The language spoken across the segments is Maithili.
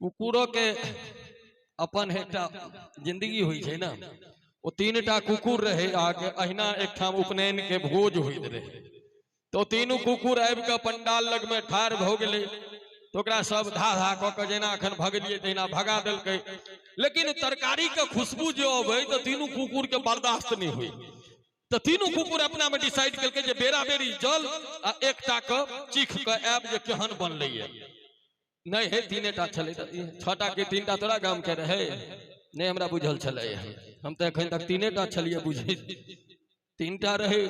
कुकुरो के अपन एकटा जिंदगी होइ छै ने। ओ 3टा कुकुर रहे अहाँके, अहिना एकठाम उपनयन के भोज होइत रहे, तो तीनू कुकुर आबि कऽ पंडाल लग में ठाढ़ भऽ गेलै। तो ओकरा सब धा धा कऽ के जेना अखन भगलियै तहिना भगा देलकै। लेकिन तरकारी के खुशबू जे अबै तऽ तीनू कुकुर के बर्दाश्त नहि होइ। तऽ तीनू कुकुर अपना में डिसाइड केलकै जे बेरा बेरी जल आ एकटा के चीख के आयब जे केहन बनलैया। नहीं हे, 3टा छलै, 6टा के 3टा तोरा गाम के रहे, नहीं हमरा बुझल छलै, हम तऽ एखन तक 3टा छलियै बुझै, 3टा रहे।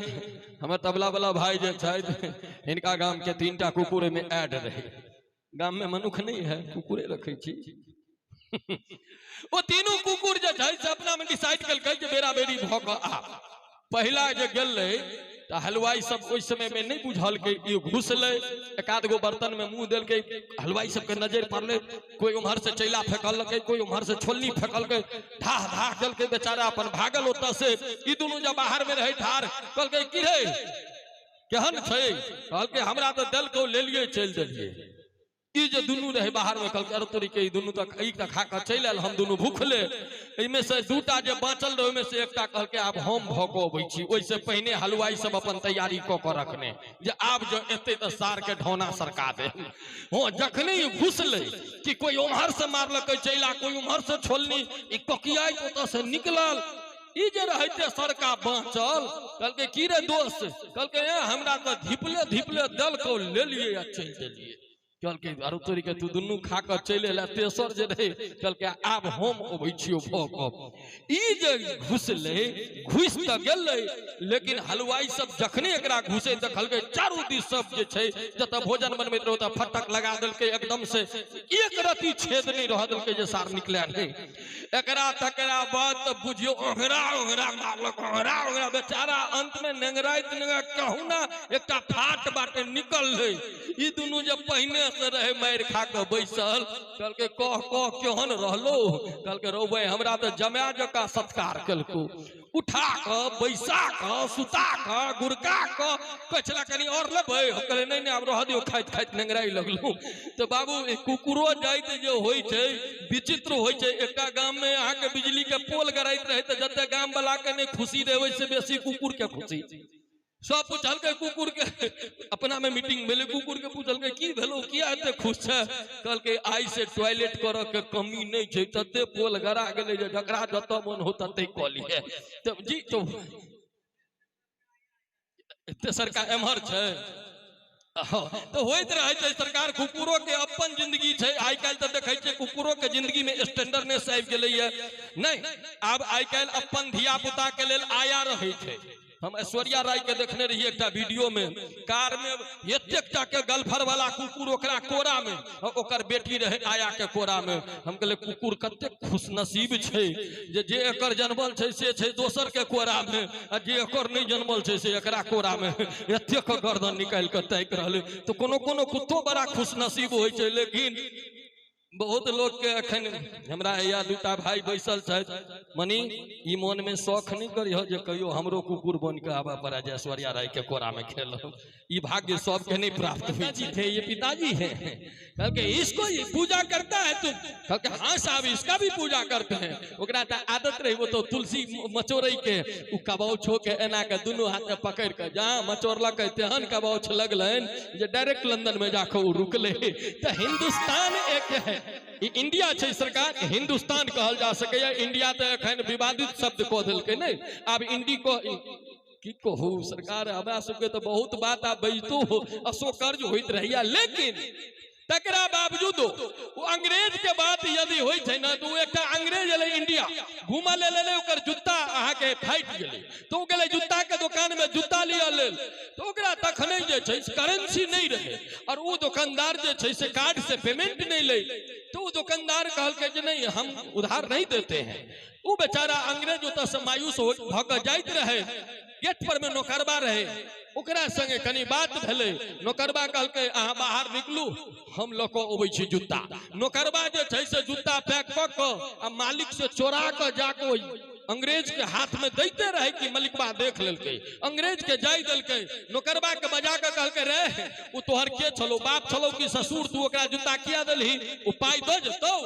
हमर तबला वाला भाई जे छथि हिनका गाम के 3टा कुकुर में ऐड रहे। गाम में मनुख नहीं है, कुकुरे रखे छी। ओ तीनू कुकुर जे छै से अपना में डिसाइड केलकै जे बेरा बेरी भऽ कऽ आ। पहिला जे गेलै तऽ हलवाई सब ओहि समय में नहीं बुझलकै, ई घुसलै, एक आध गो बर्तन में मुंह देलकै, हलवाई सबके नजर पड़लै, कोई उम्हर से चैला फेकलकै, कोई उम्हर से छोलनी फेकलकै, ढाह ढाह देलकै, बेचारा अपन भागल ओतऽ से। ई दुनू जब बाहर में रहै ठाढ़, कहलकै की रे केहन छै? कहलकै हमरा तऽ देलकौ, लेलियै चलि देलियै। ई जे दुनू रहे बाहर में, कहलकै अरे तोरी के ई दुनू तऽ ई तऽ खा कऽ चलि आयल, हम दुनू भूखले। एहिमे से 2टा जे बाँचल रहे ओहिमे से एकटा कहलकै आब हम भऽ कऽ अबै छी। ओहिसँ पहिने हलवाई सब अपन तैयारी कऽ कऽ रखने जे आब जँ एतै तऽ सार के ढौना सरका दे। हँ, जखने ई घुसलै कि कोई उम्हर से मारलकै चैला, कोई उम्हर से छोलनी, ई कोकियाइत ओतऽ से निकलल। ई जे रहै ते सरका बाँचल, कहलकै की रे दोस्त? कहलकै ए हमरा तऽ धिपले धिपले देलकौ, लेलियै आ चलि देलियै। कहलकै अरे तोरी के तू दुनू खा कऽ चलि एला, तेसर जे रहै कहलकै आब हम अबै छियौ भऽ कऽ। ई जे घुसलै, घुसि तऽ गेलै, लेकिन हलवाई सब जखने एकरा घुसै देखलकै चारू दिस सब जे छै जतऽ भोजन बनबैत रहै ओतऽ फटक लगा देलकै एकदम से, एक रति छेद नहि रहऽ देलकै जे सार निकलै नहि। एकरा तकरा बाद तऽ बुझियौ ओंघरा ओंघरा मारलक, ओंघरा ओंघरा, बेचारा अंत में नेंगराइत नेंगरा कहुना एकटा फाट बाटे निकललै। ई दुनू जे पहिने से रहे मारि खा कऽ बैसल, कहलकै कह कह केहन रहलो? कहलकै रौ भाई हमरा तऽ जमाय जकाँ सत्कार केलको, उठा कऽ बैसा कऽ सुता कऽ गुड़का कऽ कहै छला कनि आओर लेबै? हम कहलियै नहि नहि आब रहऽ दियौ, खाइत खाइत नेंगराइ लगलहुँ। तऽ बाबू ई कुकुरो जाइत जे होइ छै विचित्र होइ छै। एकटा गाममे अहाँके बिजलीके पोल गड़ैत रहै तऽ जते गाम वाला के नहि खुशी रहै ओहिसँ बेसी कुकुर के खुशी। सब पूछलकै कुकुर के, अपना में मीटिंग भेलै, कुकुर के पूछलकै की भेलौ, किया एते खुश छै? कहलकै आइ से टॉयलेट करऽ के कमी नहि छै, तते पोल गड़ा गेलै जे जकरा जतऽ मन हो तते कऽ लिहे। तऽ जी तो एते सरकार एम्हर छै। हँ, तऽ होइत रहै छै सरकार, कुकुरो के अपन जिंदगी छै। आइ काल्हि तऽ देखै छियै कुकुरो के जिंदगी में स्टैंडर्डनेस आबि गेलैया। नहि, आब आइ काल्हि अपन धिया पुता के लेल आया रहै छै। हम ऐश्वर्या राय के देखने रहियै एकटा वीडियो में, कार में एतेक टा के गलफर वाला कुकुर ओकरा कोरा में, ओकर बेटी रहे आया के कोरा में। हम कहलियै कुकुर कतेक खुशनसीब छै जे जे एकर जनमल छै से छै दोसर के कोरा में, आ जे एकर नहि जनमल छै से एकरा कोरा में एतेक गर्दन निकालि कऽ ताकि रहलै। तऽ कोनो कोनो कुत्तो बड़ा खुशनसीब होइ छै। लेकिन बहुत लोग के अखन हमरा हैया 2टा भाई बैसल छथि, मनी ई मन में शौख नहीं करिह जे कहियो हमरो कुकुर बन के आबऽ पड़े जे ऐश्वर्या राय के कोरा में खेलो। ई भाग्य सबके नहीं प्राप्त हुई थे। ये पिताजी हैं, कहलकै इसको ये पूजा करता है तुम? कहलकै हाँ साहब इसका भी पूजा करते हैं। ओकरा तऽ आदत रही वो तो तुलसी मचोड़ै के, उ कबाउछो के एना के दुनू हाथ में पकड़ के जहाँ मचोड़लकै तेहन कबाउछ लगलनि जे डायरेक्ट लंदन में जाके उ रुकलै। तऽ हिंदुस्तान एक है, ई इंडिया छै सरकार, हिंदुस्तान कहल जा सकैया। इंडिया तऽ एखन विवादित शब्द कऽ देलकै नहि, आब इंडी को की कहू सरकार, हमरा सबके तऽ बहुत बात आब बजितो अशोकर्ज होइत रहैया। लेकिन तकरा बावजूदो ओ अंग्रेज के बात यदि होइ छै ने तऽ ओ एकटा अंग्रेज एलै इंडिया घूमऽ लेल एलै, ओकर जुत्ता अहाँके फाटि गेलै तऽ ओ गेलै जुत्ता के दोकान में जुत्ता लिअ लेल। तऽ ओकरा तखने जे छै करेंसी नहि रहै और ओ दोकानदार जे छै से कार्ड से पेमेंट नहि लै, तऽ ओ दोकानदार कहलकै जे नहीं हम उधार नहीं देते हैं। ओ बेचारा अंग्रेज ओतऽ से मायूस भऽ कऽ जाइत रहै, गेट पर में नौकरबा रहै, ओकरा संगे कनी बात भेलै। नौकरबा कहलकै अहाँ बाहर निकलू, हम लऽ कऽ अबै छी जूता। नौकरबा जे छै से जूता पैक कऽ कऽ आ मालिक से चोरा कऽ जाकऽ ओहि अंग्रेज के हाथ में दैते रहे कि मलिकबा देख लेलकै, अंग्रेज के जाय देलकै। नौकरबा के बजा के कहलकै रे ओ तोहर के छलो, बाप छलो कि ससुर, तू ओकरा जूता किया देलही, ओ पाइ दऽ जेतौ।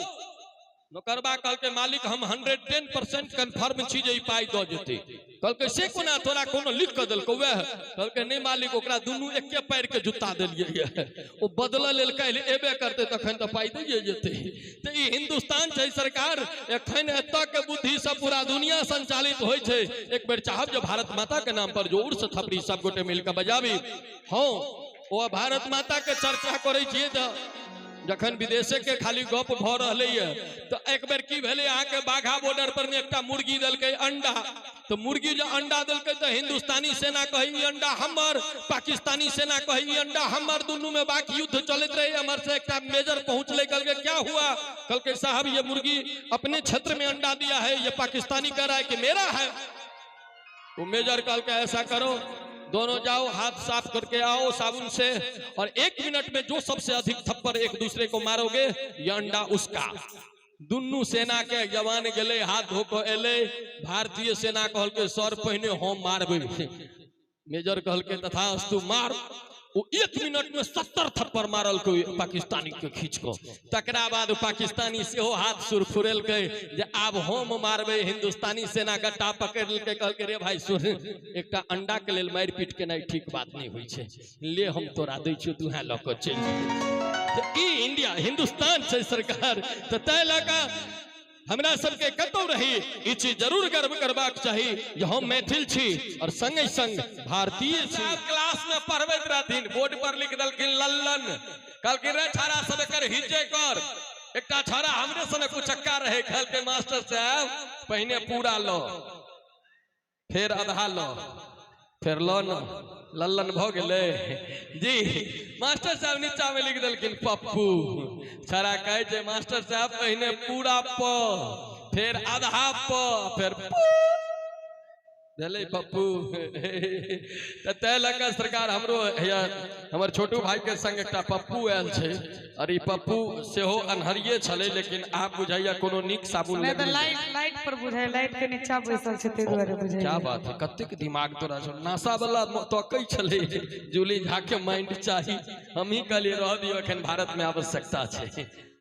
नौकरबा कहलकै मालिक हम 110% कन्फर्म छी जे ई पाइ दऽ जेतै। कहलकै से कोना, तोरा कोनो लिख कऽ देलकौ वएह? कहलकै नहि मालिक, ओकरा दुनू एके पैर के जूता देलियै, ओ बदलऽ लेल काल्हि एबे करतै तखन तऽ पाइ दैये जेतै। तऽ ई हिन्दुस्तान छै सरकार, एखन एतऽ के बुद्धि से पूरा दुनिया संचालित होइ छै। एक बेर चाहब जे भारत माता के नाम पर जोर से थपड़ी सब गोटे मिलके बजाबी। हँ, ओ भारत माता के चर्चा करै छियै तऽ जखन विदेशे के खाली गप भऽ रहलैए तऽ एक बेर की भेलै, अहाँके बाघा बॉर्डर पर में एकटा मुर्गी देलकै अंडा। तऽ मुर्गी जे अंडा देलकै तऽ हिंदुस्तानी सेना कहै ई अंडा हमर, पाकिस्तानी सेना कहै ई अंडा हमर। दुनू में बाकी युद्ध चलैत रहे। एम्हर से एकटा मेजर पहुंचलै, कहलकै क्या हुआ? कहलकै साहब ये मुर्गी अपने क्षेत्र में अंडा दिया है, ये पाकिस्तानी कह रहा है कि मेरा है। वो मेजर कहलकै ऐसा करो, दोनों जाओ हाथ साफ करके आओ साबुन से, और 1 मिनट में जो सबसे अधिक थप्पड़ एक दूसरे को मारोगे ये अंडा उसका। दुनू सेना के जवान गेले, हाथ धो के एले। भारतीय सेना कहलकै सर पहिने हम मारबै। मेजर कहलकै तथास्तु मार। ओ 1 मिनट में 70 थप्पड़ मारलकै पाकिस्तानी के खींच कऽ। तकरा बाद पाकिस्तानी सेहो हाथ सुरफुरेलकै जे आब हम मारबै। हिंदुस्तानी सेना गट्टा पकड़ि लेलकै, कहलकै रे भाई सुन, एकटा अंडा के लेल मारि पीट केनाइ ठीक बात नहि होइ छै, ले हम तोरा दै छियौ, तू लऽ कऽ चलि जो। तऽ ई इंडिया हिंदुस्तान छै सरकार। तऽ ताहि लऽ कऽ हमरा सबके कतौ रही ई चीज जरूर गर्व करबाक चाही जे हम मैथिल छी और संगे संग भारतीय छी। क्लास में पढ़बैत रहथिन, बोर्ड पर लिख देलखिन लल्लन। कहलखिन रे छाड़ा सब एकर हिजे कर। एकटा छाड़ा हमरे सने कुचक्का रहे, कहलकै मास्टर साहब पहिने पूरा लो फेर आधा लो फेर लो न, लल्लन भऽ गेलै जी। मास्टर साहब नीचा में लिख देलखिन पप्पू। छड़ा कहै छै मास्टर साहब पहिने पूरा प फेर आधा प फेर पू भेलै पप्पू। तऽ ताहि लऽ कऽ सरकार हमरो हैया हमर छोटू भाई के संग एकटा पप्पू आयल छै, और ई पप्पू सेहो अन्हरिये छलै, लेकिन आब बुझाइया कोनो नीक साबुन नहि तऽ लाइट लाइट पर बुझाइ, लाइट के नीचा बैसल छै ताहि दुआरे बुझाइ। क्या बात है, कतेक दिमाग तोरा छौ। नासा वाला तकै छलै, जूली झा के माइंड चाही। हमही कहलियै रह दियौ, एखन भारत में आवश्यकता छै।